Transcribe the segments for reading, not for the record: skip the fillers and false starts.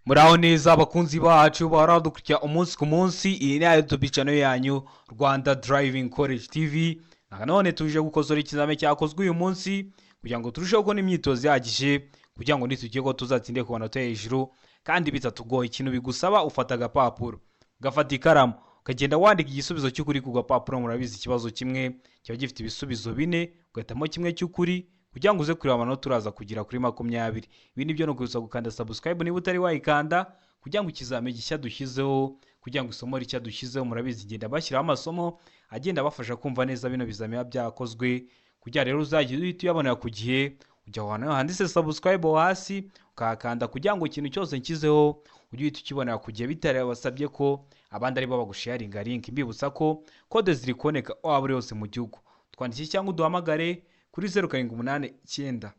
Muraho neza abakunzi bacu bahora badukurikira umunsi ku munsi. Iyi ni YouTube channel yanyu, Rwanda Driving College TV. None tuje gukosora ikizame cyakozwe uyu munsi kugira ngo turusheho kubona imyitozo ihagije, kugira ngo nitugiye ko tuzatsinde ku manota hejuru kandi bitatugoye. Ikintu bigusaba, ufata agapapuro, ugafata ikaramu, ukagenda wandika igisubizo cy'ukuri ku gapapuro. Murabizi, ikibazo kimwe kiba gifite ibisubizo bine, ugahitamo kimwe cy'ukuri kugira ngo uze kureba amanota uraza kugera kuri 20. Ibi nibyo ni ukubisaba gukanda subscribe niba utari wayikanda, kugira ngo ikizame gishya dushyizeho, kugira ngo isomo rishya dushyizeho. Murabizi, genda bashyiraho amasomo agenda abafasha kumva neza bino bizame biba byakozwe, kugira rero uzajye uhita uyabonera ku gihe. Ujya ahantu handitse subscribe hasi ukahakanda, kugira ngo ikintu cyose nshyizeho ujye uhita ukibonera ku gihe, bitarabasabye ko abandi aribo bagusharinga link. Mbibutsa ko kode ziri kuboneka waba uri hose mu gihugu. Twandikire cyangwa uduhamagare kuri 0789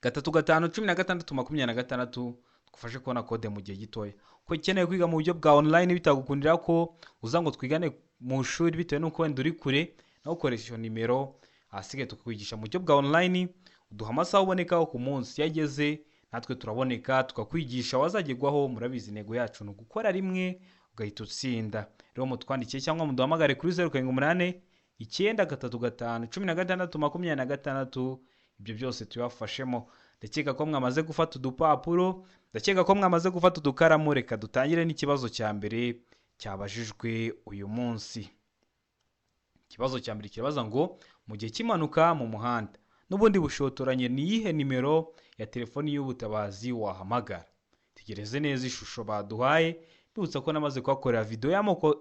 35 16 26, tugufashe kubona kode mu gihe gitoya. Ko ukeneye kwiga mu buryo bwa online bitagukundira ko uza ngo twigane mu ishuri bitewe n'uko wenda uri kure, nawe ukoresha iyo nimero, ahasigaye tukakwigisha mu buryo bwa online. Uduha amasaha ubonekaho ku munsi, iyo ageze natwe turaboneka tukakwigisha, wazagerwaho. Murabizi, intego yacu ni ugukora rimwe ugahita utsinda. Rero mutwandikiye cyangwa muduhamagare kuri 0789 35 16 26, ibyo byose tubafashemo. Ndakeka ko mwamaze gufata udupapuro, ndakeka ko mwamaze gufata udukaramu. Reka dutangire n'ikibazo cya mbere cyabajijwe uyu munsi. Ikibazo cya mbere kirabaza ngo: mu gihe cy'impanuka mu muhanda n'ubundi bushotoranye, ni iyihe nimero ya telefoni y'ubutabazi wahamagara? Tegereze neza ishusho baduhaye. Mbibutsa ko namaze kuhakorera video y'amoko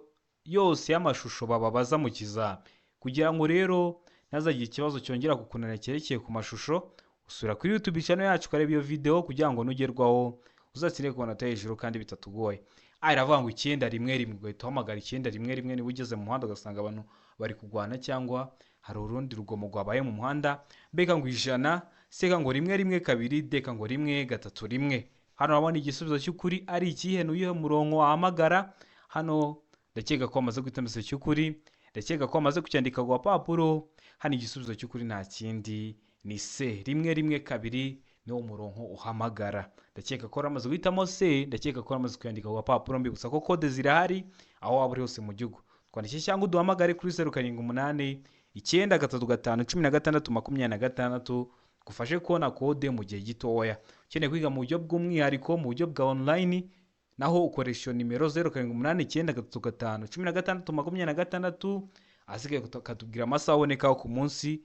yose y'amashusho bababaza mu kizami, kugira ngo rero ntazagire ikibazo cyongera kukunanira cyerekeye ku mashusho. Usura kuri YouTube channel yacu ukareba iyo video, kugira ngo nugerwaho uzatsinde ku manota hejuru kandi bitatugoye. A iravuga ngo 911, ugahita uhamagara 911 niba ugeze mu muhanda ugasanga abantu bari kurwana cyangwa hari urundi rugomo rwabaye mu muhanda. B ngo 100, C ngo 112, D ngo 131. Hano urabona igisubizo cy'ukuri ari ikihe? Ni uyihe murongo wahamagara? Hano ndakeka ko wamaze guhitamo igisubizo cy'ukuri, ndakeka ko wamaze kucyandika ku gapapuro. Hano igisubizo cy'ukuri nta kindi, ni C, 112 niwo murongo uhamagara. Ndakeka ko waramaze guhitamo C, ndakeka ko waramaze kuyandika ku gapapuro. Mbibutsa ko kode zirahari aho waba uri hose mu gihugu. Twandikire cyangwa uduhamagare kuri 0789 35 16 26, gufashe kubona kode mu gihe gitoya. Ukeneye kwiga mu buryo bw'umwihariko, mu buryo bwa online, naho ukoresha iyo nimero 0789 35 16 26, ahasigaye ukatubwira amasaha abonekaho ku munsi.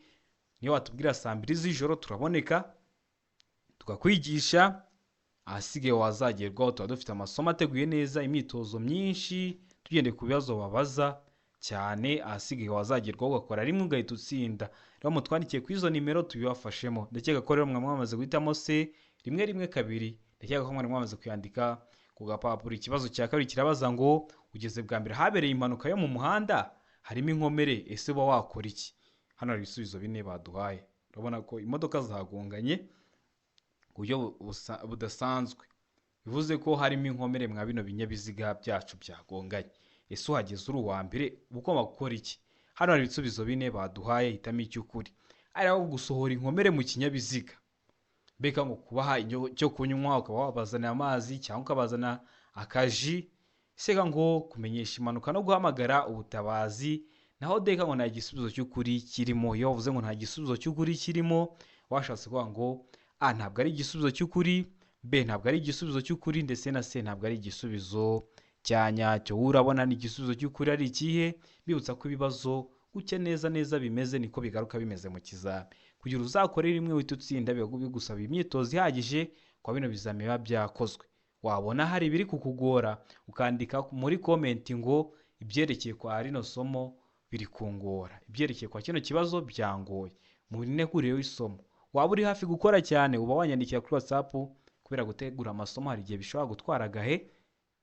Niyo watubwira saa 2 z'ijoro turaboneka tukakwigisha, ahasigaye wazagerwaho. Tuba dufite amasomo ateguye neza, imyitozo myinshi tugendeye ku bibazo babaza cyane, ahasigaye wazagerwaho ugakora rimwe ugahita utsinda. Rero mutwandikiye kuri izo nimero tubibafashemo. Ndakeka ko rero mwaba mwamaze guhitamo C, 112. Ndakeka ko mwari mwamaze kuyandika ku gapapuro. Ikibazo cya kabiri kirabaza ngo: ugeze bwa mbere habereye impanuka yo mu muhanda harimo inkomere, ese uba wakora iki? Hano hari ibisubizo bine baduhaye. Urabona ko imodoka zagonganye ku buryo budasanzwe, bivuze ko harimo inkomere mwa bino binyabiziga byacu byagonganye. Ese uhageze uri uwa mbere, uba ugomba gukora iki? Hano hari ibisubizo bine baduhaye, hitamo icy'ukuri. Ari aho gusohora inkomere mu kinyabiziga, mbega ngo kubaha icyo kunywa, ukaba wabazanira amazi cyangwa ukabazana akaji. C ngo kumenyesha impanuka no guhamagara ubutabazi. Naho D ngo nta gisubizo cy'ukuri kirimo. Iyo wavuze ngo nta gisubizo cy'ukuri kirimo, washatse kuvuga ngo A ntabwo ari igisubizo cy'ukuri, B ntabwo ari igisubizo cy'ukuri, ndetse na C ntabwo ari igisubizo cya nyacyo. Wowe urabona ni igisubizo cy'ukuri ari ikihe? Bibutsa ko ibibazo gutya neza neza bimeze niko bigaruka bimeze mu kizami. Kugira uzakore rimwe uhite utsinda, biba bigusaba imyitozo ihagije kwa bino bizami biba byakozwe. Wabona hari ibiri kukugora, ukandika muri comment ngo ibyerekeye kwa rino somo biri kungora, ibyerekeye kwa kino kibazo byangoye, mu ntegurire w'isomo. Waba uri hafi gukora cyane, uba wanyandikira kuri WhatsApp. Kubera gutegura amasomo hari igihe bishobora gutwara agahe,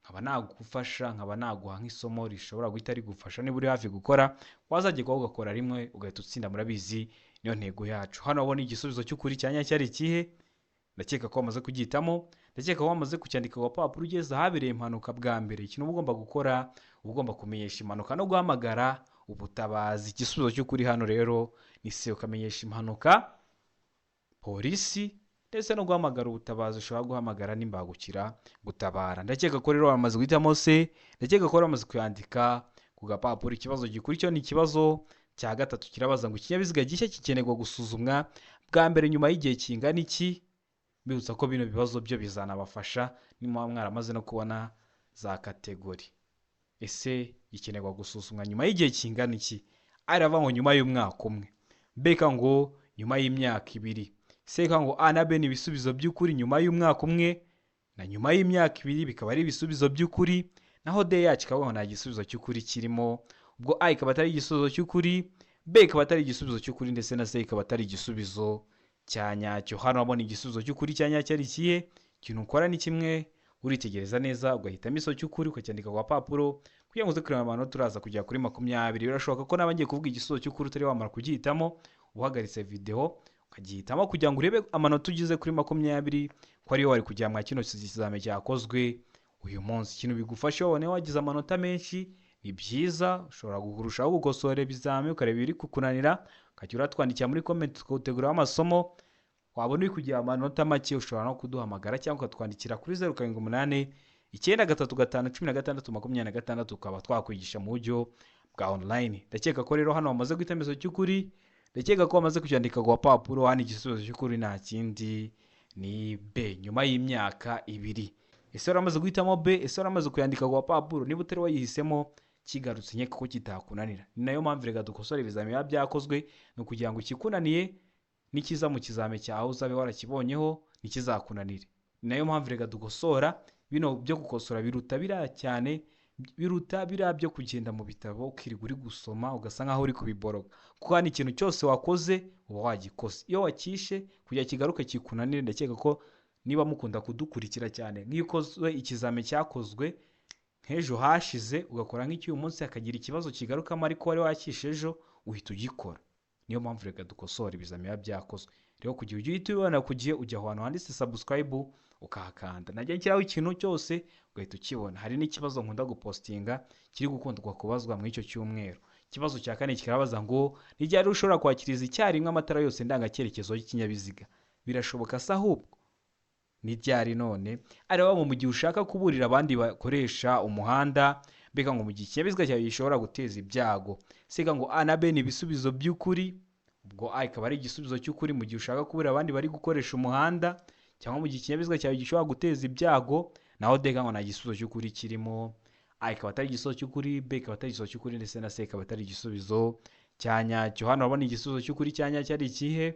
nkaba nagufasha, nkaba naguha nk'isomo rishobora guhita rigufasha. Niba uri hafi gukora, wazajya ugakora rimwe ugahita utsinda. Murabizi, niyo ntego yacu. Hano wabona igisubizo cy'ukuri cya nyacyo ari ikihe? Ndakeka ko wamaze kugihitamo, ndakeka ko wamaze kucyandika ku gapapuro. Ugeze ahabereye impanuka bwa mbere, ikintu uba ugomba gukora, uba ugomba kumenyesha impanuka no guhamagara ubutabazi. Igisubizo cy'ukuri hano rero ni C, ukamenyesha impanuka polisi. ndetse no guhamagara ubutabazi ushobora guhamagara n'imbangukira gutabara. Ndakeka ko rero wamaze guhitamo C, ndakeka ko wamaze kuyandika ku gapapuro. Ikibazo gikurikiyeho ni ikibazo cya gatatu, kirabaza ngo ikinyabiziga gishya gikenerwa gusuzumwa bwa mbere nyuma y'igihe kingana iki? Mbibutsa ko bino bibazo byo bizanabafasha niba mwaramaze no kubona za category. Ese gikenerwa gusuzumwa nyuma y'igihe kingana iki? A iravuga ngo nyuma y'umwaka umwe, B ngo nyuma y'imyaka 2, C ngo A na B ni ibisubizo by'ukuri nyuma y'umwaka umwe na nyuma y'imyaka 2 bikaba ari ibisubizo by'ukuri, naho D yacu ikavuga ngo nta gisubizo cy'ukuri kirimo. Ubwo A ikaba atari igisubizo cy'ukuri, B ikaba atari igisubizo cy'ukuri, ndetse na C ikaba atari igisubizo cya nyacyo. Hano urabona igisubizo cy'ukuri cya nyacyo ari ikihe? Ikintu ukora ni kimwe, uritegereza neza ugahitamo igisozo cy'ukuri ukacyandika ku gapapuro kugira ngo uze kureba amanota uraza kugera kuri 20. Birashoboka ko naba ngiye kuvuga igisubizo cy'ukuri utari wamara kugihitamo, uhagaritse video ukagihitamo kugira ngo urebe amanota ugize kuri 20 ko ariyo wari kujya mwa kino kizame cyakozwe uyu munsi. Ikintu bigufasha wabone wagize amanota menshi ni byiza, ushobora kurushaho gukosora ibizami ukareba ibiri kukunanira, ukajya uratwandikira muri comment tukaguteguriraho amasomo. Wabona uri kugira amanota make ushobora no kuduhamagara cyangwa ukatwandikira kuri 0 7 8 9 3 5 16 26, tukaba twakwigisha mu buryo bwa online. Ndakeka ko rero hano wamaze guhitamo igisubizo cy'ukuri, ndakeka ko wamaze kucyandika ku gapapuro. Hano igisubizo cy'ukuri nta kindi ni B, nyuma y'imyaka 2. Ese waramaze guhitamo B? Ese waramaze kuyandika ku gapapuro? Niba utari wayihisemo kigarutse nkeka ko kitakunanira. Ni nayo mpamvu reka dukosore ibizami biba byakozwe, ni ukugira ngo ikikunaniye nikiza mu kizame cyawe uzabe warakibonyeho ntikizakunanire. Ni nayo mpamvu reka dukosora bino byo gukosora biruta biriya cyane, biruta biriya byo kugenda mu bitabo ukirirwa uri gusoma ugasa nkaho uri kubiboroga, kuko hano ikintu cyose wakoze uba wagikoze. Iyo wakishe kugira kigaruke kikunanire, ndakeka ko niba mukunda kudukurikira cyane, nk'iyo ukozwe ikizame cyakozwe nk'ejo hashize ugakora nk'icy'uyu munsi hakagira ikibazo kigarukamo ariko wari wakishe ejo, uhita ugikora. Niyo mpamvu reka dukosora ibizami biba byakozwe. Rero kugira ujye uhita ubibona ku gihe, ujya ahantu handitse subscribe ukahakanda, najya nshyiraho ikintu cyose ugahita ukibona. Hari n'ikibazo nkunda gupostinga kiri gukundwa kubazwa muri icyo cyumweru. Ikibazo cya kane kirabaza ngo ni ryari ushobora kwakiriza icyarimwe amatara yose ndangacyerekezo y'ikinyabiziga? Birashoboka se ahubwo? Ni ryari none? Areba ngo mu gihe ushaka kuburira abandi bakoresha umuhanda, mbega ngo mu gihe ikinyabiziga cyawe gishobora guteza ibyago. Sega ngo A na B ni ibisubizo by'ukuri, ubwo A ikaba ari igisubizo cy'ukuri mu gihe ushaka kuburira abandi bari gukoresha umuhanda, cyangwa mu gihe ikinyabiziga cyawe gishobora guteza ibyago. Naho D ngo nta gisubizo cy'ukuri kirimo, A ikaba atari igisubizo cy'ukuri, B ikaba atari igisubizo cy'ukuri, ndetse na C ikaba atari igisubizo cya nyacyo. Hano urabona igisubizo cy'ukuri cya nyacyo ari ikihe?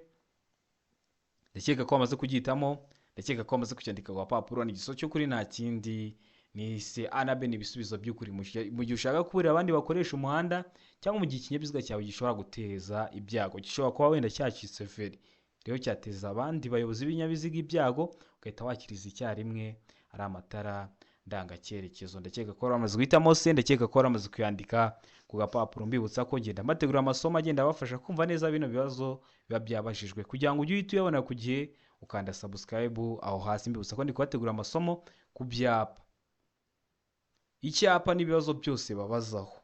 Ndakeka ko wamaze kugihitamo, ndakeka ko wamaze kucyandika ku gapapuro. Ni igisubizo cy'ukuri nta kindi ni C. A na B ni ibisubizo by'ukuri mu gihe ushaka kuburira abandi bakoresha umuhanda, cyangwa mu gihe ikinyabiziga cyawe gishobora guteza ibyago, gishobora kuba wenda cyacitse feri, rero cyateza abandi bayobozi b'ibinyabiziga ibyago, ugahita wakiriza icyarimwe ari amatara ndangacyerekezo. Ndakeka ko wamaze guhitamo C, ndakeka ko wamaze kuyandika ku gapapuro. Mbibutsa ko ngenda mbategurira amasomo agenda abafasha kumva neza bino bibazo biba byabajijwe, kugira ngo ujye uhita uyabona ku gihe, ukanda subscribe aho hasi. Mbibutsa ko ndi kubategurira amasomo ku byapa, icyapa n'ibibazo byose babazaho,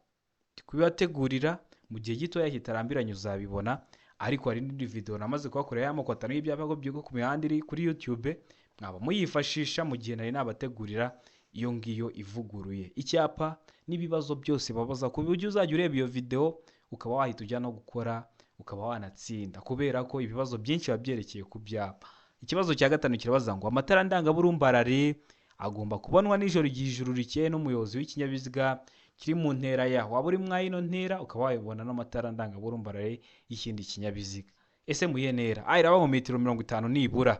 ndi kubibategurira mu gihe gitoya kitarambiranye uzabibona. Ariko hari n'indi video namaze kubakorera y'amoko 5 y'ibyapa byo ku mihanda iri kuri YouTube, mwaba muyifashisha mu gihe nari nabategurira iyo ngiyo ivuguruye. Icyapa n'ibibazo byose babaza, ku buryo uzajya ureba iyo video ukaba wahita ujya no gukora, ukaba wanatsinda, kubera ko ibibazo byinshi biba byerekeye ku byapa. Ikibazo cya gatanu kirabaza ngo amatara ndangaburumbarare agomba kubonwa nijoro igihe ijuru rikeye n'umuyobozi w'ikinyabiziga kiri mu ntera yaho. Waba uri mwa ino ntera ukaba wayibona n'amatara ndangaburumbarare y'ikindi kinyabiziga. Ese mu iyihe ntera? A iraba mu metero 50 nibura,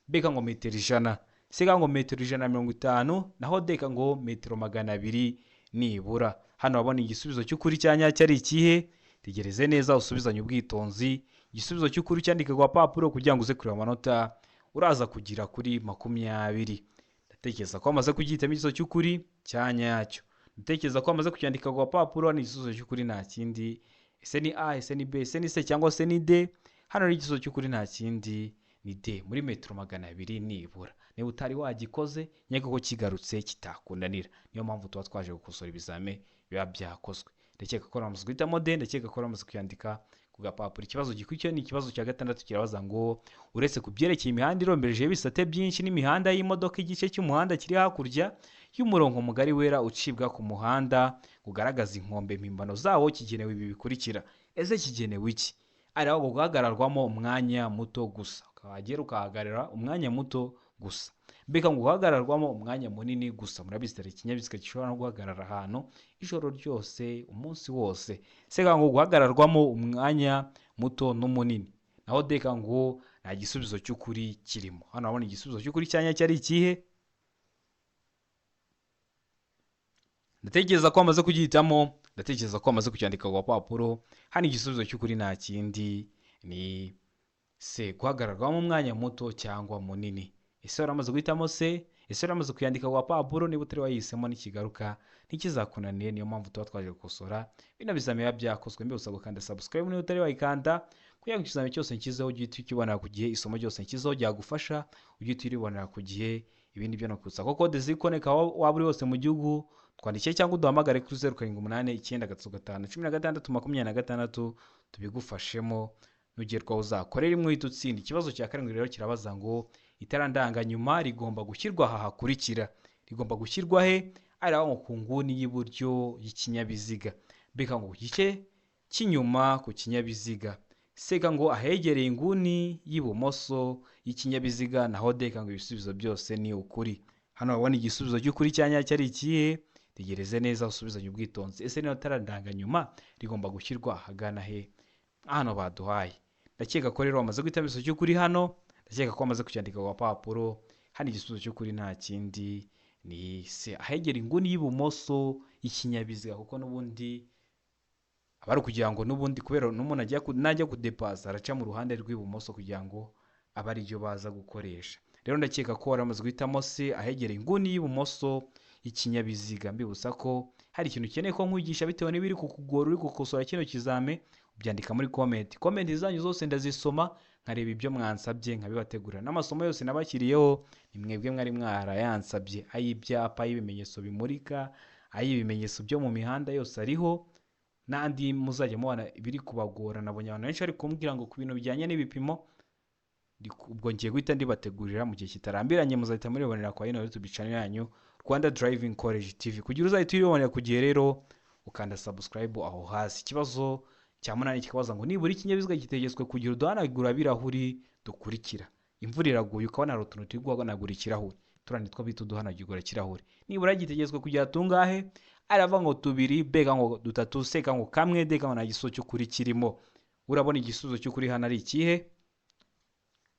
B ngo metero 100, C ngo metero 150, naho D ngo metero 200 nibura. Hano urabona igisubizo cy'ukuri cya nyacyo ari ikihe? Tegereze neza usubizanye ubwitonzi. Igisubizo cy'ukuri cyandike ku gapapuro kugira ngo uze kureba amanota uraza kugira kuri 20. Ndatekereza ko wamaze kugihitamo igisubizo cy'ukuri cya nyacyo. Ndatekereza ko wamaze kucyandika ku gapapuro. Ni igisubizo cy'ukuri nta kindi. Ese ni A, ese ni B, ese ni C cyangwa se ni D? Hano ni igisubizo cy'ukuri nta kindi ni D, muri metero 200 nibura. Niba utari wagikoze nkeka ko kigarutse kitakunanira. Niyo mpamvu tuba twaje gukosora ibizame biba byakozwe. Ndakeka ko wamaze guhitamo D, ndakeka ko wamaze kuyandika ku ku gapapuro. Ikibazo gikurikiyeho ni ikibazo cya gatandatu, kirabaza ngo uretse ku byerekeye imihanda irombereje y'ibisate byinshi n'imihanda y'imodoka, igice cy'umuhanda kiri hakurya y'umurongo mugari wera ucibwa ku muhanda ugaragaza inkombe mpimbano zawo kigenewe ibi bikurikira. Ese kigenewe iki? Ari aho guhagararwamo umwanya muto gusa, ukahagera ukahagarara umwanya muto gusa. Mbega ngo guhagararwamo umwanya munini gusa. Murabizi dore ikinyabiziga gishobora no guhagarara ahantu ijoro ryose, umunsi wose. Seka ngo guhagararwamo umwanya muto n'umunini. Naho deka ngo nta gisubizo cy'ukuri kirimo. Hano urabona igisubizo cy'ukuri cyanya cyari ikihe? Ndatekereza ko wamaze kugihitamo, ndatekereza ko wamaze kucyandika ku gapapuro. Hano igisubizo cy'ukuri nta kindi ni se, guhagararwamo umwanya muto cyangwa munini. Ese waramaze guhitamo se? Ese waramaze kuyandika ku gapapuro? Niba utari wayihisemo nikigaruka ntikizakunaniye. Niyo mpamvu tuba twaje gukosora bino bizami biba byakozwe. Mbibutsa gukanda subscribe niba utari wayikanda, kugira ngo ikizami cyose nshyizeho ujye uhita ukibonera ku gihe, isomo ryose nshyizeho ryagufasha ujye uhita uribonera ku gihe. Ibindi byo nakwibutsa ko kode ziri kuboneka aho waba uri hose mu gihugu, twandikiye cyangwa uduhamagare kuri 0 7 8 3 5 16 26 tubigufashemo. Nugerwaho uzakorera imwe uhita utsinda. Ikibazo cya karindwi rero kirabaza ngo itara ndanganyuma rigomba gushyirwa aha hakurikira. Rigomba gushyirwa he? Ari aho ku nguni y'iburyo y'ikinyabiziga. Mbega ngo ku gice cy'inyuma ku kinyabiziga. Seka ngo ahegereye inguni y'ibumoso y'ikinyabiziga. Naho deka ngo ibisubizo byose ni ukuri. Hano urabona igisubizo cy'ukuri cya nyacyo ari ikihe? Tegereze neza usubizanye ubwitonzi. Ese niba itara ndanganyuma rigomba gushyirwa ahagana he? Hano baduhaye. Ndakeka ko rero wamaze guhitamo igisubizo cy'ukuri hano, ndakeka ko wamaze kucyandika ku gapapuro. Hano igisubizo cy'ukuri nta kindi ni se, ahegera inguni y'ibumoso y'ikinyabiziga, kuko n'ubundi aba ari ukugira ngo n'ubundi kubera n'umuntu najya kudepasa araca mu ruhande rw'ibumoso kugira ngo abe ariryo baza gukoresha. Rero ndakeka ko waramaze guhitamo se, ahegera inguni y'ibumoso y'ikinyabiziga. Mbibutsa ko hari ikintu ukeneye ko nkwigisha bitewe n'ibiri kukugora uri gukosora kino kizame, ubyandika muri comment. Comment zanyu zose ndazisoma, nkareba ibyo mwansabye nkabibategurira. N'amasomo yose nabashyiriyeho ni mwebwe mwari mwarayansabye, ay'ibyapa, ay'ibimenyetso bimurika, ay'ibimenyetso byo mu mihanda yose ariho, n'andi muzajya mubona ibiri kubagora. Nabonye abantu benshi bari kumbwira ngo ku bintu bijyanye n'ibipimo, ubwo ngiye guhita ndibategurira mu gihe kitarambiranye, muzahita muribonera kwa ino YouTube channel yanyu Rwanda Driving College TV. Kugira uzahita uribonera ku gihe rero ukanda subscribe aho hasi. Ikibazo cya munani kikabaza ngo nibura ikinyabiziga gitegetswe kugira uduhanagura birahuri dukurikira. Imvura iraguye ukabona hari utuntu turi guhanagura ikirahuri, turiya nitwo bita uduhanagura kirahuri. Nibura gitegetswe kugira tungahe? Aravuga ngo tubiri, bega ngo dutatu, seka ngo kamwe, deka ngo nta gisubizo cy'ukuri kirimo. Urabona igisubizo cy'ukuri hano ari ikihe?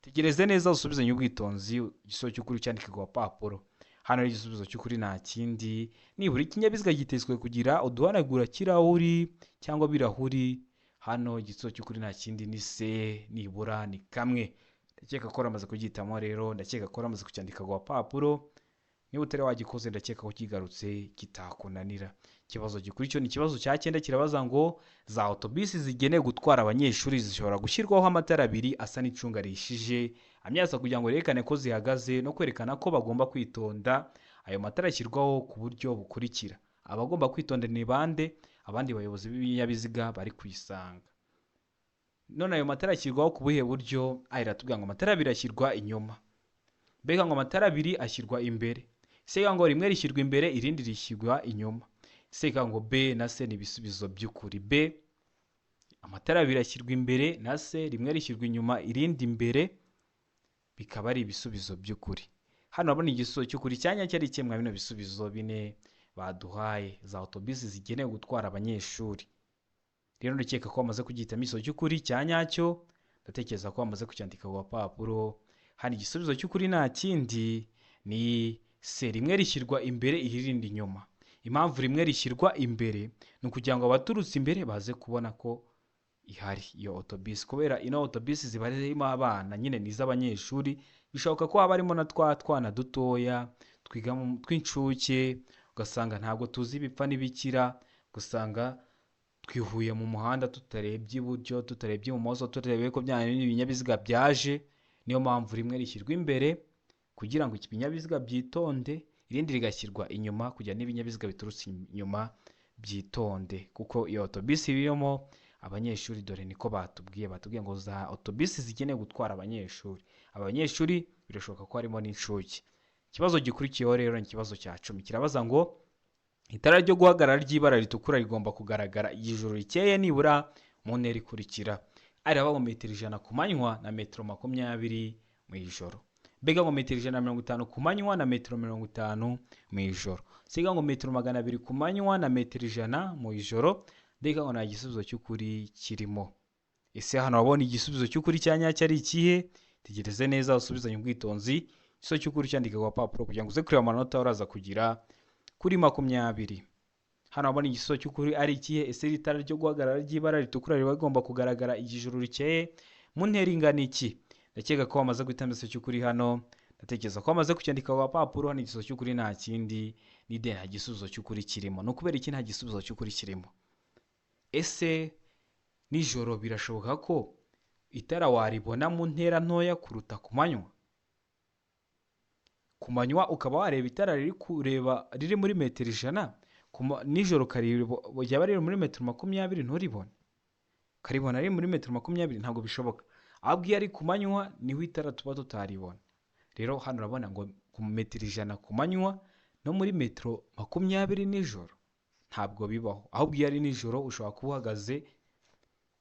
Tegereze neza usubizanye ubwitonzi, igisubizo cy'ukuri cyandike ku gapapuro. Hano ari igisubizo cy'ukuri nta kindi. Nibura ikinyabiziga gitezwe kugira uduhanagura kirahuri cyangwa birahuri, hano igisubizo cy'ukuri nta kindi ni se, nibura ni kamwe. Ndakeka ko waramaze kugihitamo rero, ndakeka ko waramaze kucyandika ku gapapuro. Niba utari wagikoze ndakeka ko kigarutse kitakunanira. Ikibazo gikurikiyeho ni ikibazo cya cyenda, kirabaza ngo za otobisi zigenewe gutwara abanyeshuri zishobora gushyirwaho amatara abiri asa n'icunga rihishije amyatsa kugira ngo yerekane ko zihagaze no kwerekana ko bagomba kwitonda. Ayo matara ashyirwaho ku buryo bukurikira: abagomba kwitonda ni bande? Abandi bayobozi b'ibinyabiziga bari kuyisanga. None ayo matara ashyirwaho ku buhe buryo? Aya iratubwira ngo amatara abiri ashyirwa inyuma, mbega ngo amatara abiri ashyirwa imbere, seka ngo rimwe rishyirwa imbere irindi rishyirwa inyuma, seka ngo B na C ni ibisubizo by'ukuri. B, amatara abiri ashyirwa imbere na C rimwe rishyirwa inyuma irindi imbere, bikaba ari ibisubizo by'ukuri. Hano urabona igisubizo cy'ukuri cyanya cyari kimwe bino bisubizo bine baduhaye za otobisi zigenewe gutwara abanyeshuri. Rero ndakeka ko bamaze kugihitamo igisubizo cy'ukuri cya nyacyo, ndatekereza ko bamaze kucyandika ku gapapuro. Hano igisubizo cy'ukuri nta kindi ni C, rimwe rishyirwa imbere irindi inyuma. Impamvu rimwe rishyirwa imbere ni ukugira ngo abaturutse imbere baze kubona ko ihari iyo otobisi, kubera ino otobisi ziba zirimo abana nyine ni iz'abanyeshuri, bishoboka ko haba harimo na twa twana dutoya twiga tw'incuke, ugasanga ntabwo tuzi ibipfa n'ibikira, ugasanga twihuye mu muhanda tutarebye iburyo, tutarebye ibumoso, tutarebye ko bya ibinyabiziga byaje. Niyo mpamvu rimwe rishyirwa imbere kugira ngo ibinyabiziga byitonde, irindi rigashyirwa inyuma kugira n'ibinyabiziga biturutse inyuma byitonde, kuko iyo otobisi irimo Abanyeshuri dore niko batubwiye, batubwiye ngo za otobisi zigenewe gutwara abanyeshuri. Abanyeshuri birashoboka ko harimo n'incuke. Ikibazo gikurikiyeho rero ni ikibazo cya 10, kirabaza ngo itara ryo guhagarara ry'ibara ritukura rigomba kugaragara ijoro rikeye nibura mu ntera ikurikira. Araba ngo metero 100 ku manywa na metero 20 mu ijoro. Mbega ngo metero 150 ku manywa na metero 50 mu ijoro. Siga ngo metero 200 ku manywa na metero 100 mu ijoro. Mbega ngo nta gisubizo cy'ukuri kirimo. Ese hano wabona igisubizo cy'ukuri cya nyacyo ari ikihe? Tegereze neza usubizanye ubwitonzi. Igisubizo cy'ukuri cyandika ku gapapuro kugira ngo uze kureba amanota uraza kugira kuri 20. Hano wabona igisubizo cy'ukuri ari ikihe? Ese iri tara ryo guhagarara ry'ibara ritukura riba rigomba kugaragara ijoro rikeye mu ntera ingana iki? Ndakeka ko wamaze guhitamo igisubizo cy'ukuri hano. Ndatekereza ko wamaze kucyandika ku gapapuro. Hano igisubizo cy'ukuri nta kindi ni D, nta gisubizo cy'ukuri kirimo. Ni ukubera iki nta gisubizo cy'ukuri kirimo? Ese nijoro birashoboka ko itara waribona mu ntera ntoya kuruta ku manywa? Ku manywa ukaba wareba itara riri kureba riri muri metero 100, nijoro ryaba riri muri metero 20 nturibone, ukaribona riri muri metero 20, ntabwo bishoboka. Ahubwo iyo ari ku manywa niho itara tuba tutaribona. Rero hano urabona ngo ku metero 100 ku manywa no muri metero 20 nijoro ntabwo bibaho. Ahubwo iyo ari nijoro ushobora kuba uhagaze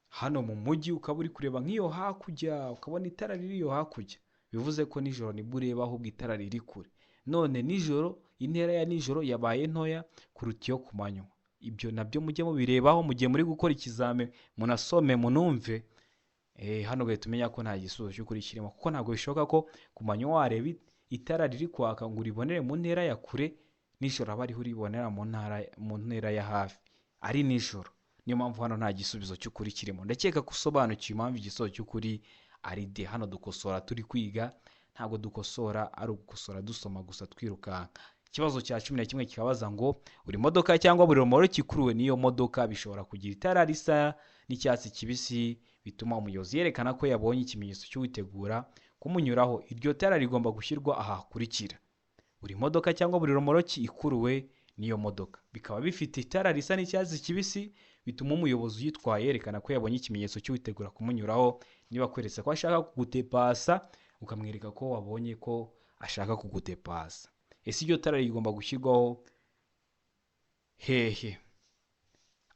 hano mu mujyi ukaba uri kureba nk'iyo hakurya, ukabona itara riri iyo hakurya, bivuze ko nijoro nibwo ureba ahubwo itara riri kure. None nijoro intera ya nijoro yabaye ntoya kuruta iyo ku manywa. Ibyo nabyo mujye mubirebaho mu gihe muri gukora ikizame, munasome munumve. Hano ugahita umenya ko nta gisubizo cy'ukuri kirimo, kuko ntabwo bishoboka ko ku manywa wareba itara riri kwaka ngo uribonere mu ntera ya kure, nijoro aba ariho uribonera mu ntera ya hafi ari nijoro. Niyo mpamvu hano nta gisubizo cy'ukuri kirimo. Ndakeka ko usobanukiwe impamvu igisubizo cy'ukuri ari D. Hano dukosora turi kwiga, ntabwo dukosora ari ugukosora dusoma gusa twirukanka. Ikibazo cya 11 kikabaza ngo buri modoka cyangwa buri romoroki ikuruwe n'iyo modoka bishobora kugira itara risa n'icyatsi kibisi bituma umuyobozi yerekana ko yabonye ikimenyetso cy'uwitegura kumunyuraho. Iryo tara rigomba gushyirwa aha hakurikira: buri modoka cyangwa buri romoroki ikuruwe n'iyo modoka bikaba bifite itara risa n'icyatsi kibisi bituma umuyobozi uyitwaye yerekana ko yabonye ikimenyetso cy'uwitegura kumunyuraho. Niba akweretse ko ashaka kugutepasa, ukamwereka ko wabonye ko ashaka kugutepasa. Ese iryo tara rigomba gushyirwaho hehe?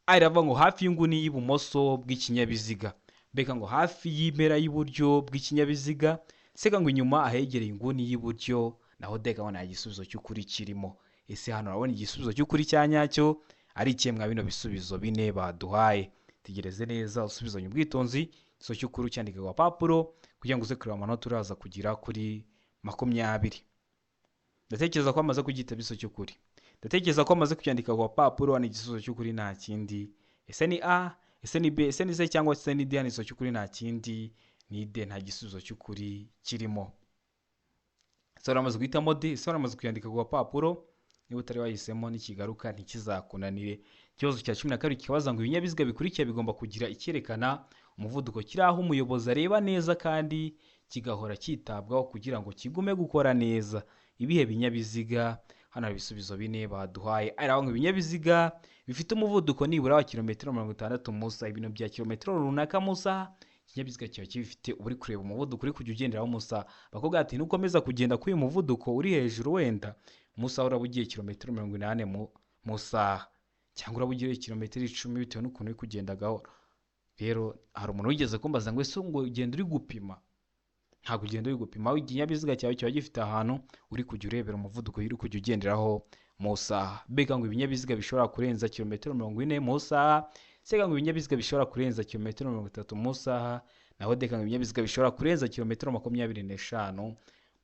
A iravuga ngo hafi y'inguni y'ibumoso bw'ikinyabiziga, mbega ngo hafi y'impera y'iburyo bw'ikinyabiziga, seka ngo inyuma ahegereye inguni y'iburyo, naho D ngo nta gisubizo cy'ukuri kirimo. Ese hano urabona igisubizo cy'ukuri cya nyacyo ari ikihe mwa bino bisubizo bine baduhaye? Tegereze neza usubizanye ubwitonzi igisubizo cy'ukuri cyandika ku gapapuro kugira ngo uze kureba amanota uraza kugira kuri 20. Ndatekereza ko amaze kugita igisubizo cy'ukuri. Ndatekereza ko amaze kucyandika ku gapapuro. Hano igisubizo cy'ukuri nta kindi. Ese ni A, ese ni B, ese ni C cyangwa se ni D? Hano igisubizo cy'ukuri nta kindi ni D, nta gisubizo cy'ukuri kirimo. Ese waramaze guhitamo D? Ese waramaze kuyandika ku gapapuro? Niba utari wahisemo nikigaruka ntikizakunanire. Ikibazo cya 12 kikabaza ngo ibinyabiziga bikurikira bigomba kugira icyerekana umuvuduko kiri aho umuyobozi areba neza kandi kigahora cyitabwaho kugira ngo kigume gukora neza. Ibihe binyabiziga? Hano hari ibisubizo bine baduhaye. Ari ngo ibinyabiziga bifite umuvuduko nibura wa kilometero 60 mu isaha, ibintu bya kilometero runaka mu isaha, ikinyabiziga kiba kibifite, uba uri kureba umuvuduko uri kujya ugenderaho mu isaha. Bakubwira ati nukomeza kugenda kuri uyu muvuduko uri hejuru, wenda mu isaha uraba ugiye kilometero 80 mu isaha, cyangwa uraba ugiye kilometero 10 bitewe n'ukuntu uri kugenda gahoro. Rero hari umuntu wigeze kumbaza ngo ese ngo ugenda uri gupima? Ntabwo ugenda uri gupima, ikinyabiziga cyawe kiba gifite ahantu uri kujya urebera umuvuduko uri kujya ugenderaho mu isaha. Mbega ngo ibinyabiziga bishobora kurenza kilometero 40 mu isaha, sega ngo ibinyabiziga bishobora kurenza kilometero 30 mu isaha, naho deka ngo ibinyabiziga bishobora kurenza kilometero 25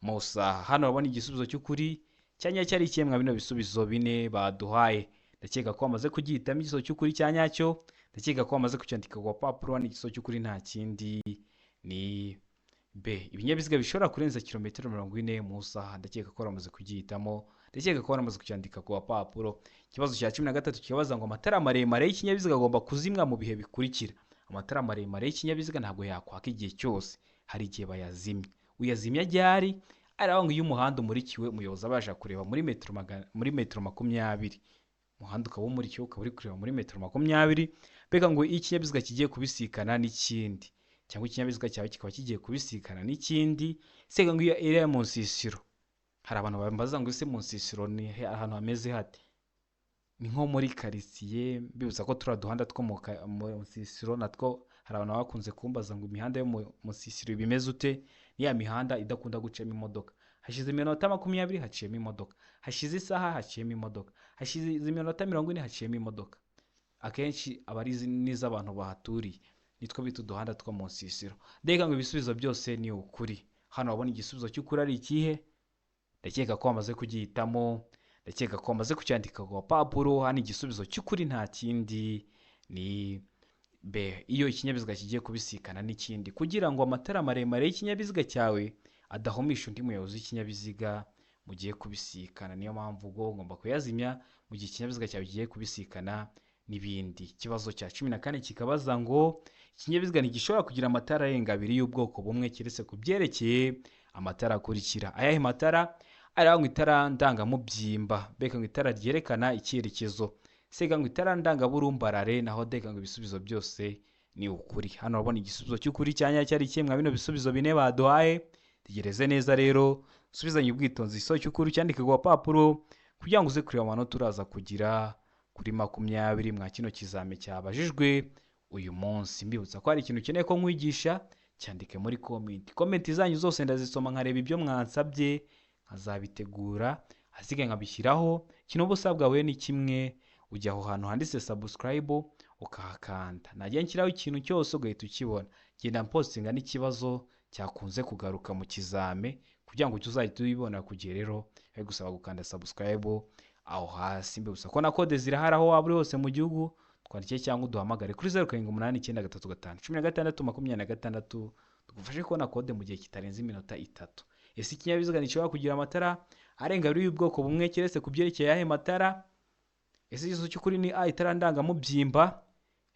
mu isaha. Hano urabona igisubizo cy'ukuri cya nyacyo ari ikihe mwa bino bisubizo bine baduhaye? Ndakeka ko wamaze kugihitamo igisubizo cy'ukuri cya nyacyo. Ndakeka ko wamaze kucyandika ku gapapuro. Hano igisubizo cy'ukuri nta kindi ni B, ibinyabiziga bishobora kurenza kilometero 40 mu isaha. Ndakeka ko waramaze kugihitamo, ndakeka ko waramaze kucyandika ku gapapuro. Ikibazo cya 13 kibaza ngo amatara maremare y'ikinyabiziga agomba kuzimwa mu bihe bikurikira. Amatara maremare y'ikinyabiziga ntabwo yakwaka igihe cyose, hari igihe bayazimya. Uyazimya ryari? Aravuga ngo iyo umuhanda umurikiwe umuyobozi abasha kureba muri metero 20 Umuhanda ukaba umurikiwe, ukaba uri kureba muri metero 20. Mbega ngo iyo ikinyabiziga kigiye kubisikana n'ikindi, cyangwa ikinyabiziga cyawe kikaba kigiye kubisikana n'ikindi, sega ngo iyo iri mu nsisiro. Hari abantu bambaza ngo ese mu nsisiro ni ahantu hameze hate? Ni nko muri karitsiye. Mbibutsa ko turiya duhanda two mu nsisiro natwo hari abantu bakunze kumbaza ngo imihanda yo mu nsisiro bimeze ute? Ni ya mihanda idakunda gucamo imodoka. Hashize iminota 20 haciyemo imodoka, hashize isaha haciyemo imodoka, hashize iminota 40 haciyemo imodoka. Akenshi aba ari n'iz'abantu bahaturiye, nitwo bita uduhanda two mu nsisiro. Ndeka ngo ibisubizo byose ni ukuri. Hano wabona igisubizo cy'ukuri ari ikihe? Ndakeka ko wamaze kugihitamo, ndakeka ko wamaze kucyandika ku gapapuro. Hano igisubizo cy'ukuri nta kindi ni B. Iyo ikinyabiziga kigiye kubisikana n'ikindi, kugira ngo amatara maremare y'ikinyabiziga cyawe adahumisha undi muyobozi w'ikinyabiziga mugiye kubisikana. Niyo mpamvu ubwo ugomba kuyazimya mu gihe ikinyabiziga cyawe kigiye kubisikana n'ibindi. Ikibazo cya 14 kikabaza ngo ikinyabiziga ntigishobora kugira amatara arenga abiri y'ubwoko bumwe keretse ku byerekeye amatara akurikira. Ayahe matara? Ariho ngo itara ndangamubyimba, mbega ngo itara ryerekana icyerekezo, sega ngo itara ndangaburumbarare, naho deka ngo ibisubizo byose ni ukuri. Hano urabona igisubizo cy'ukuri cya nyacyo ari kimwe bino bisubizo bine baduhaye. Tegereze neza rero, usubizanye ubwitonzi igisubizo cy'ukuri cyandike ku gapapuro kugira ngo uze kureba amanota uraza kugira kuri 20 mwa kino kizame cyabajijwe uyu munsi. Mbibutsa ko hari ikintu ukeneye ko nkwigisha, cyandike muri comment. Comment zanyu zose ndazisoma nkareba ibyo mwansabye nkazabitegura, hasigaye nkabishyiraho. Ikintu uba usabwa we ni kimwe, ujya aho hantu handitse subscribe ukahakanda, najya nshyiraho ikintu cyose ugahita ukibona. Genda mpostinga n'ikibazo cyakunze kugaruka mu kizame kugira ngo uzahite ubibona ku gihe. Rero bari gusaba gukanda subscribe aho hasi. Mbibutsa ko na kode zirahari aho waba uri hose mu gihugu, twandikiye cyangwa uduhamagare kuri 0 7 8 9 3 5 16 26, tugufashe kubona kode mu gihe kitarenze iminota 3. Ese ikinyabiziga ntigishobora kugira amatara arenga abiri y'ubwoko bumwe keretse ku byerekeye ayahe matara? Ese igisubizo cy'ukuri ni A, itara ndangamubyimba?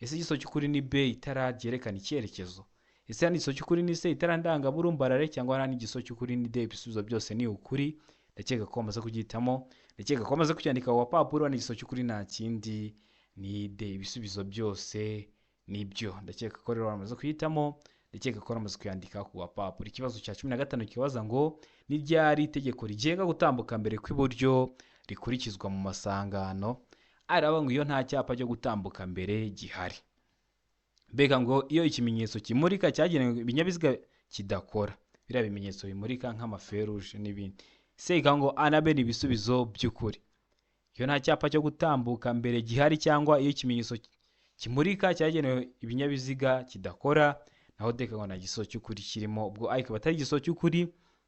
Ese igisubizo cy'ukuri ni B, itara ryerekana icyerekezo? Ese hano igisubizo cy'ukuri ni C, itara ndangaburumbarare? Cyangwa hano igisubizo cy'ukuri ni D? Ibisubizo byose ni ukuri. Ndakeka ko wamaze kugihitamo, ndakeka ko wamaze kucyandika ku gapapuro. Hano igisubizo cy'ukuri nta kindi ni D. Ibisubizo byose nibyo. Ndakeka ko rero wamaze kuhitamo, ndakeka ko wamaze kuyandika ku gapapuro. Ikibazo cya 15 kibaza ngo ni ryari itegeko rigenga gutambuka mbere kw'iburyo rikurikizwa mu masangano? Araba ngo iyo nta cyapa cyo gutambuka mbere gihari. Mbega ngo iyo ikimenyetso kimurika cyagenewe ibinyabiziga kidakora, biriya bimenyetso bimurika nk'amaferuje n'ibindi. Sega ngo A na B ni ibisubizo by'ukuri. Iyo nta cyapa cyo gutambuka mbere gihari cyangwa iyo ikimenyetso kimurika cyagenewe ibinyabiziga kidakora, naho D ngo nta gisubizo cy'ukuri kirimo. Ubwo A ikaba atari igisubizo cy'ukuri,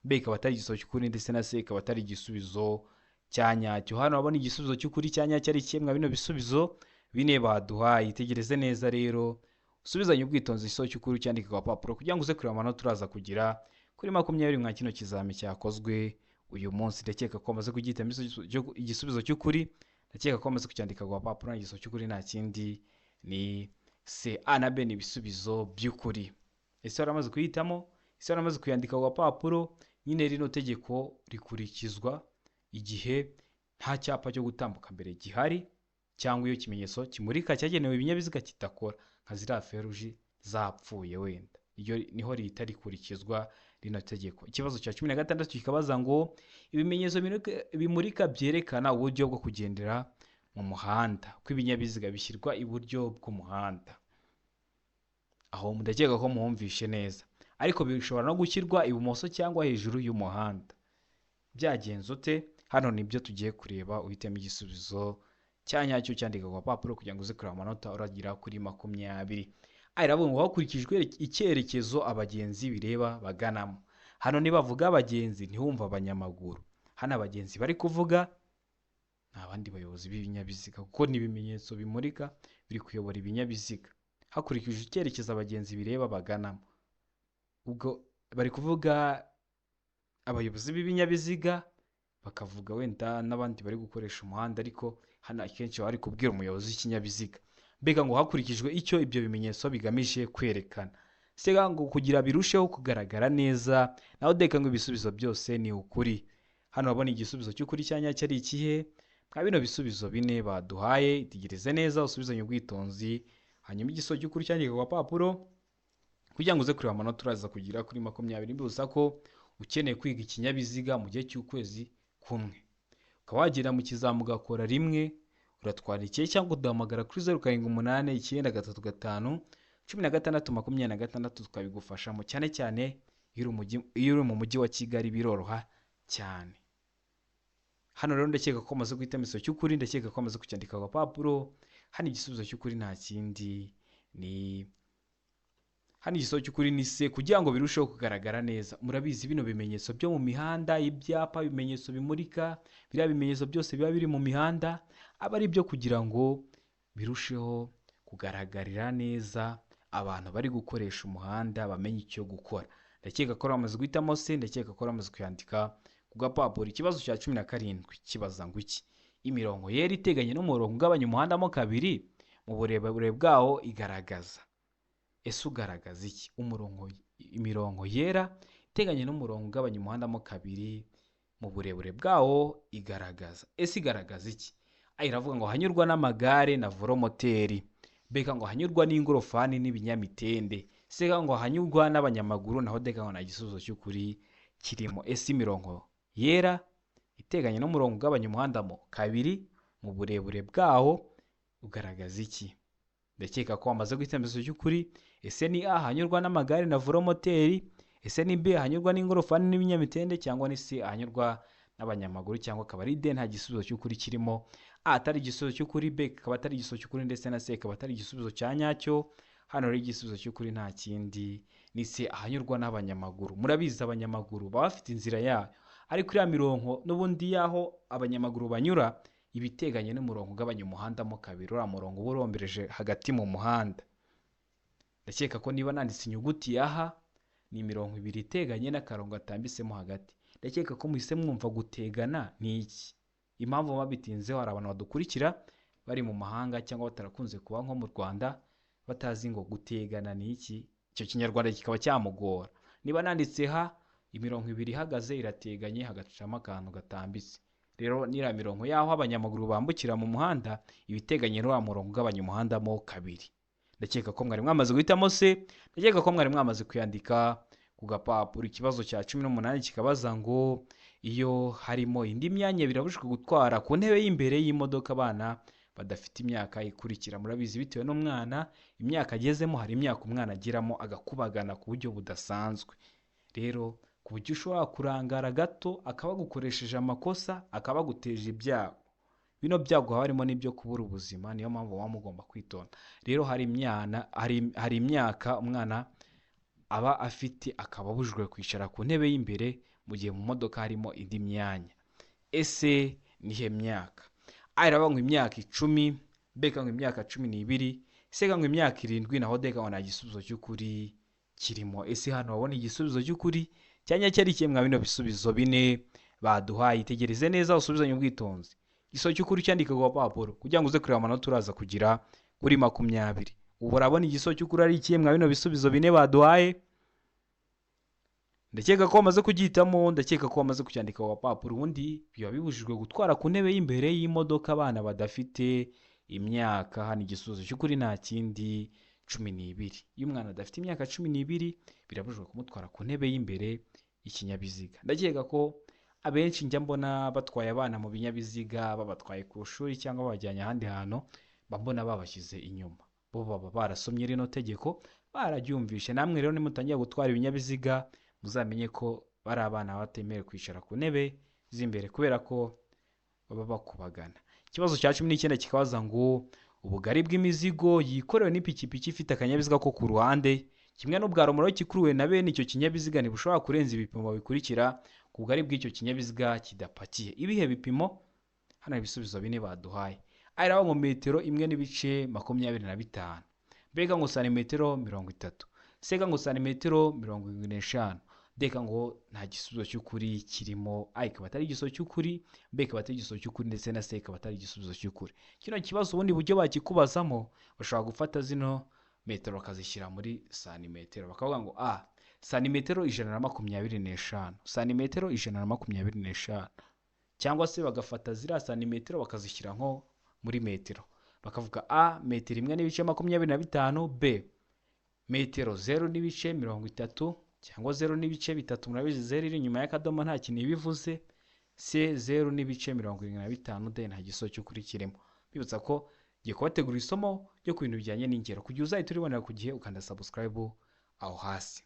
B ikaba atari igisubizo cy'ukuri, ndetse na C ikaba atari igisubizo cya nyacyo. Hano urabona igisubizo cy'ukuri cya nyacyo ari kimwe bino bisubizo bine baduhaye. Itegereze neza rero, usubizanye ubwitonzi igisubizo cy'ukuri cyandike ku gapapuro kugira ngo uze kureba amanota uraza kugira kuri 20 mwa kino kizame cyakozwe uyu munsi. Ndakeka ko wamaze kugihitamo igisubizo cy'ukuri, ndakeka ko wamaze kucyandika ku gapapuro. Igisubizo cy'ukuri nta kindi ni C. A na B ni ibisubizo by'ukuri. Ese waramaze kuyihitamo? Ese waramaze kuyandika ku gapapuro? Nyine rino tegeko rikurikizwa igihe nta cyapa cyo gutambuka mbere gihari cyangwa iyo ikimenyetso kimurika cyagenewe ibinyabiziga kidakora, nka ziriya feruje zapfuye wenda, iyo niho rihita rikurikizwa rino tegeko. Ikibazo cya 16 kikabaza ngo ibimenyetso bimurika byerekana uburyo bwo kugendera mu muhanda kw'ibinyabiziga bishyirwa iburyo bw'umuhanda. Aho ndakeka ko muhumvishe neza, ariko bishobora no gushyirwa ibumoso cyangwa hejuru y'umuhanda. Byagenze ute? Hano nibyo tugiye kureba, uhitemo igisubizo cya nyacyo cyandika ku gapapuro kugira ngo uze kureba amanota uragira kuri 20. Aravuga ngo hakurikijwe icyerekezo abagenzi bireba baganamo. Hano nibavuga abagenzi ntiwumva abanyamaguru. Hano abagenzi bari kuvuga ni abandi bayobozi b'ibinyabiziga, kuko ni ibimenyetso bimurika biri kuyobora ibinyabiziga hakurikijwe icyerekezo abagenzi bireba baganamo. Ubwo bari kuvuga abayobozi b'ibinyabiziga, bakavuga wenda n'abandi bari gukoresha umuhanda, ariko hano akenshi bari kubwira umuyobozi w'ikinyabiziga. Mbega ngo hakurikijwe icyo ibyo bimenyetso bigamije kwerekana. Sega ngo kugira birusheho kugaragara neza, naho deka ngo ibisubizo byose ni ukuri. Hano urabona igisubizo cy'ukuri cya nyacyo ari ikihe? Mwa bino bisubizo bine baduhaye, itegereze neza usubizanye ubwitonzi, hanyuma igisubizo cy'ukuri cyandike ku gapapuro kugira ngo uze kureba amanota uraza kugira kuri 20. Mbibutsa ko ukeneye kwiga ikinyabiziga mu gihe cy'ukwezi kumwe, ukaba wagera mu kizamu ugakora rimwe, uratwandikiye cyangwa uduhamagara kuri 0 7 8 9 5 16 26, tukabigufashamo. Cyane cyane iyo uri mu mujyi wa Kigali biroroha cyane. Hano rero ndakeka ko amaze guhitamo igisubizo cy'ukuri, ndakeka ko amaze kucyandika ku gapapuro. Hano igisubizo cy'ukuri nta kindi ni hano igisubizo cy'ukuri ni se. Kugira ngo birusheho kugaragara neza, murabizi bino bimenyetso byo mu mihanda, ibyapa, ibimenyetso bimurika, biriya bimenyetso byose biba biri mu mihanda aba ari ibyo kugira ngo birusheho kugaragarira neza abantu bari gukoresha umuhanda bamenye icyo gukora. Ndakeka ko bamaze guhitamo se, ndakeka ko bamaze kuyandika ku gapapuro. Ikibazo cya 17 kibaza ngo iki: imirongo yera iteganye n'umurongo ugabanya umuhanda mo kabiri mu burebure bwawo igaragaza. Ese ugaragaza iki? Imirongo yera iteganye n'umurongo ugabanya umuhanda mo kabiri mu burebure bwawo igaragaza. Ese igaragaza iki? A iravuga ngo hanyurwa n'amagare na voromoteri, B ngo hanyurwa n'ingorofani n'ibinyamitende, C ngo hanyurwa n'abanyamaguru, naho D ngo nta gisubizo cy'ukuri kirimo. Ese imirongo yera iteganye n'umurongo ugabanya umuhanda mo kabiri mu burebure bwawo ugaragaza iki? Ndakeka ko wamaze guhitamo igisubizo cy'ukuri. Ese ni A hanyurwa n'amagare na voromoteri, ese ni B hanyurwa n'ingorofani n'ibinyamitende, cyangwa ni C hanyurwa n'abanyamaguru, cyangwa akaba ari D nta gisubizo cy'ukuri kirimo. A atari igisubizo cy'ukuri, B ikaba atari igisubizo cy'ukuri, ndetse na C ikaba atari igisubizo cya nyacyo. Hano rero igisubizo cy'ukuri nta kindi ni C ahanyurwa n'abanyamaguru. Murabizi abanyamaguru baba bafite inzira yayo, ariko iriya mirongo n'ubundi y'aho abanyamaguru banyura iba iteganye n'umurongo ugabanya umuhanda mo kabiri, uriya murongo uba urombereje hagati mu muhanda. Ndakeka ko niba nanditse inyuguti ya H ni imirongo ibiri iteganye n'akarongo gatambitsemo hagati. Ndakeka ko muhise mwumva gutegana ni iki. Impamvu babitinzeho, hari abantu badukurikira bari mu mahanga cyangwa batarakunze kuba nko mu Rwanda batazi ngo gutegana ni iki, icyo kinyarwanda kikaba cyamugora. Niba nanditse H, imirongo ibiri ihagaze irateganye hagacamo akantu gatambitse. Rero n'iriya mirongo y'aho abanyamaguru bambukira mu muhanda iba iteganye n'uriya murongo ugabanya umuhanda mo kabiri. Ndakeka ko mwari mwamaze guhitamo se, ndakeka ko mwari mwamaze kuyandika ku gapapuro. Ikibazo cya 18 kikabaza ngo iyo harimo indi myanya birabujijwe gutwara ku ntebe y'imbere y'imodoka abana badafite imyaka ikurikira. Murabizi bitewe n'umwana imyaka agezemo, hari imyaka umwana ageramo agakubagana ku buryo budasanzwe. Rero ku buryo ushobora kurangara gato akaba agukoresheje amakosa, akaba aguteje ibyago. Bino byago haba harimo n'ibyo kubura ubuzima, niyo mpamvu muba mugomba kwitonda. Rero hari imyaka umwana aba afite akaba abujijwe kwicara ku ntebe y'imbere mu gihe mu modoka harimo indi myanya. Ese nihe myaka? A iravuga ngo imyaka 10, B ngo imyaka 12, C ngo imyaka 7, naho D ngo nta gisubizo cy'ukuri kirimo. Ese hano wabona igisubizo cy'ukuri cyanya cyari kimwe mwa bino bisubizo bine baduhaye? Itegereze neza usubizanye ubwitonzi. Igisubizo cy'ukuri cyandike ku gapapuro kugira ngo uze kureba amanota uraza kugira kuri 20. Ubu urabona igisubizo cy'ukuri ari ikihe mwa bino bisubizo bine baduhaye? Ndakeka ko wamaze kugihitamo, ndakeka ko wamaze kucyandika ku gapapuro. Ubundi biba bibujijwe gutwara ku ntebe y'imbere y'imodoka abana badafite imyaka. Hano igisubizo cy'ukuri nta kindi 12. Iyo umwana adafite imyaka 12 birabujijwe kumutwara ku ntebe y'imbere y'ikinyabiziga. Ndakeka ko abenshi njya mbona batwaye abana mu binyabiziga, babatwaye ku ishuri cyangwa babajyanye ahandi hantu, mbona babashyize inyuma. Bo baba barasomye rino tegeko bararyumvishe. Namwe rero nimutangira gutwara ibinyabiziga muzamenye ko bari abana batemerewe kwicara ku ntebe z'imbere kubera ko baba bakubagana. Ikibazo cya 19 kikabaza ngo ubugari bw'imizigo yikorewe n'ipikipiki ifite akanyabiziga ko ku ruhande kimwe n'ubwa romoroki ikuruwe na bene icyo kinyabiziga ntibushobora kurenza ibipimo bikurikira ku bugari bw'icyo kinyabiziga kidapakiye. Ibihe bipimo? Hano ibisubizo bine baduhaye. A iravuga ngo metero 1.25, B ngo santimetero 30, C ngo santimetero 75, D ngo nta gisubizo cy'ukuri kirimo. A ikaba atari igisubizo cy'ukuri, B ikaba atari igisubizo cy'ukuri, ndetse na C ikaba atari igisubizo cy'ukuri. Kino kibazo ubundi buryo bakikubazamo, bashobora gufata zino metero bakazishyira muri santimetero, bakavuga ngo A santimetero 125, santimetero 125. Cyangwa se bagafata ziriya santimetero bakazishyira nko muri metero, bakavuga A metero 1.25, B metero 0.30 cyangwa 0.3, murabizi zeru iri inyuma y'akadomo nta kintu iba ivuze, C 0.75, D nta gisubizo cy'ukuri kirimo. Bibutsa ko ngiye kubategurira isomo ryo ku bintu bijyanye n'ingero, kugira uzahite uribonera ku gihe ukanda subscribe aho hasi.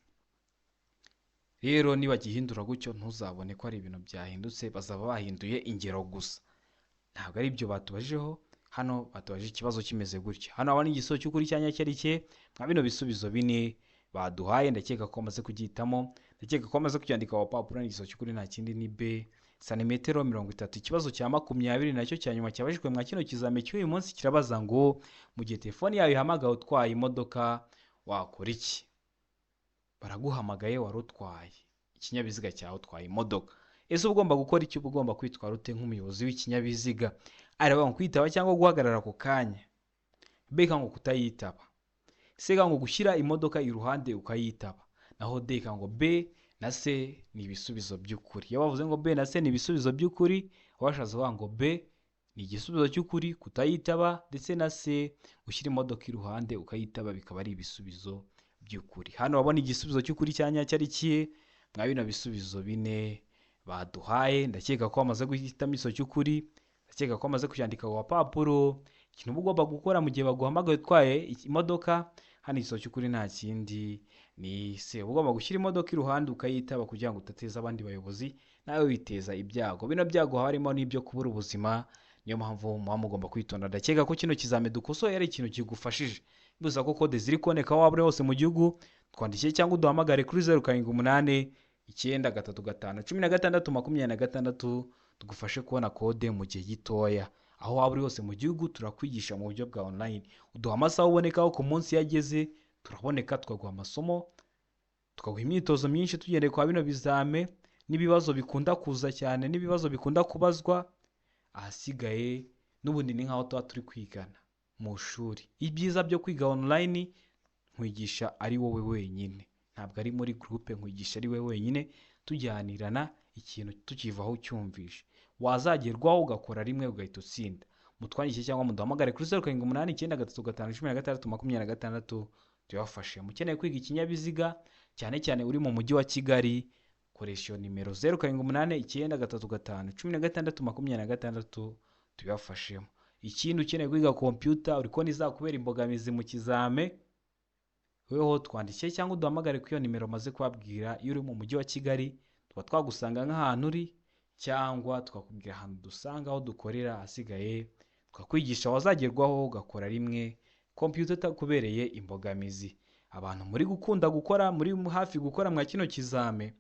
Rero nibagihindura gutyo ntuzabone ko ari ibintu byahindutse, bazaba bahinduye ingero gusa, ntabwo ari ibyo batubajeho. Hano batubaje ikibazo kimeze gutya. Hano habona igisubizo cy'ukuri cya nyacyo ari cye nka bino bisubizo bine baduhaye. Ndakeka ko bamaze kugihitamo, ndakeka ko bamaze kucyandika ku papuro. Igisubizo cy'ukuri nta kindi ni B santimetero 30. Ikibazo cya 20 nacyo cya nyuma cyabajijwe mwa kino kizame cy'uyu munsi kirabaza ngo mu gihe telefone yawe ihamagaye utwaye imodoka wakora iki? Baraguhamagaye wari utwaye ikinyabiziga cyawe, utwaye imodoka, ese uba ugomba gukora iki? Uba ugomba kwitwara ute nk'umuyobozi w'ikinyabiziga? Areba ngo kwitaba cyangwa guhagarara ako kanya, B ngo kutayitaba, C ngo gushyira imodoka iruhande ukayitaba, naho D ngo B na C ni ibisubizo by'ukuri. Iyo bavuze ngo B na C ni ibisubizo by'ukuri, washatse kuvuga ngo B ni igisubizo cy'ukuri kutayitaba, ndetse na C gushyira imodoka iruhande ukayitaba bikaba ari ibisubizo by'ukuri. Hano wabona igisubizo cy'ukuri cya nyacyo ari kihe mwa bino bisubizo bine baduhaye? Ndakeka ko bamaze guhitamo igisubizo cy'ukuri, ndakeka ko bamaze kucyandika ku gapapuro. Ikintu uba ugomba gukora mu gihe baguhamagaye utwaye imodoka, hano igisubizo cy'ukuri nta kindi ni C. Uba ugomba gushyira imodoka iruhande ukayitaba kugira ngo udateza abandi bayobozi, nawe witeza ibyago. Bino byago haba harimo n'ibyo kubura ubuzima, niyo mpamvu muba mugomba kwitonda. Ndakeka ko kino kizame dukosoye ari ikintu kigufashije. Bivuze ko kode ziri kuboneka aho waba uri hose mu gihugu, twandikiye cyangwa uduhamagare kuri 0 7 8 9 3 5 16 26, tugufashe kubona kode mu gihe gitoya. Aho waba uri hose mu gihugu turakwigisha mu buryo bwa online. Uduha amasaha ubonekaho ku munsi yageze, turaboneka tukaguha amasomo, tukaguha imyitozo myinshi tugendeye kwa bino bizame n'ibibazo bikunda kuza cyane n'ibibazo bikunda kubazwa. Ahasigaye n'ubundi ni nk'aho tuba turi kwigana mu shuri. Ibyiza byo kwiga online, nkwigisha ari wowe wenyine, ntabwo ari muri groupe, nkwigisha ari wowe wenyine, tujyanirana ikintu tukivaho ucyumvishe. Wazagerwaho ugakora rimwe ugahita utsinda. Mutwandikiye cyangwa muduhamagare kuri 0 7 8 9 3 5 16 26, tuyabafashe. Mukeneye kwiga ikinyabiziga cyane cyane uri mu mujyi wa Kigali, koresha iyo nimero 0 7 8 9 3 5 16 26, tubibafashemo. Ikindi, ukeneye kwiga computer, uri kubona izakubera imbogamizi mu kizame, weho twandikiye cyangwa uduhamagare kuri iyo nimero maze kubabwira. Iyo uri mu mujyi wa Kigali tuba twagusanga nk'ahantu uri, cyangwa tukakubwira ahantu dusanga aho dukorera. Ahasigaye tukakwigisha, wazagerwaho ugakora rimwe computer itakubereye imbogamizi. Abantu muri gukunda gukora, muri hafi gukora mwa kino kizame,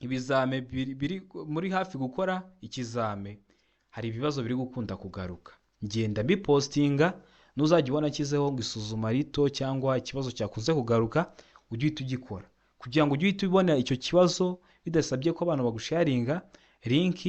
ibizame biri muri hafi gukora ikizame, hari ibibazo biri gukunda kugaruka, ngenda mbipostinga. Nuzajya ubona nshyizeho ngo isuzuma rito cyangwa ikibazo cyakunze kugaruka, ujye uhita ugikora kugira ngo ujye uhita ubona icyo kibazo bidasabye ko abantu bagusharinga link,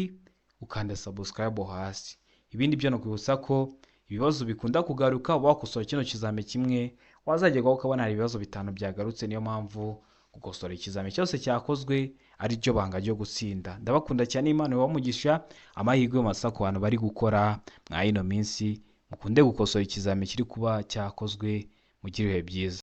ukanda subscribe hasi. Ibindi byo nakwibutsa ko ibibazo bikunda kugaruka, uba wakosora kino kizame kimwe, wazagerwaho ukabona hari ibibazo 5 byagarutse. Niyo mpamvu gukosora ikizame cyose cyakozwe ari ryo banga ryo gutsinda. Ndabakunda cyane, Imana ibahe amahirwe masa ku bantu bari gukora mwa ino minsi. Mukunde gukosora ikizame kiri kuba cyakozwe, mugire ibihe byiza.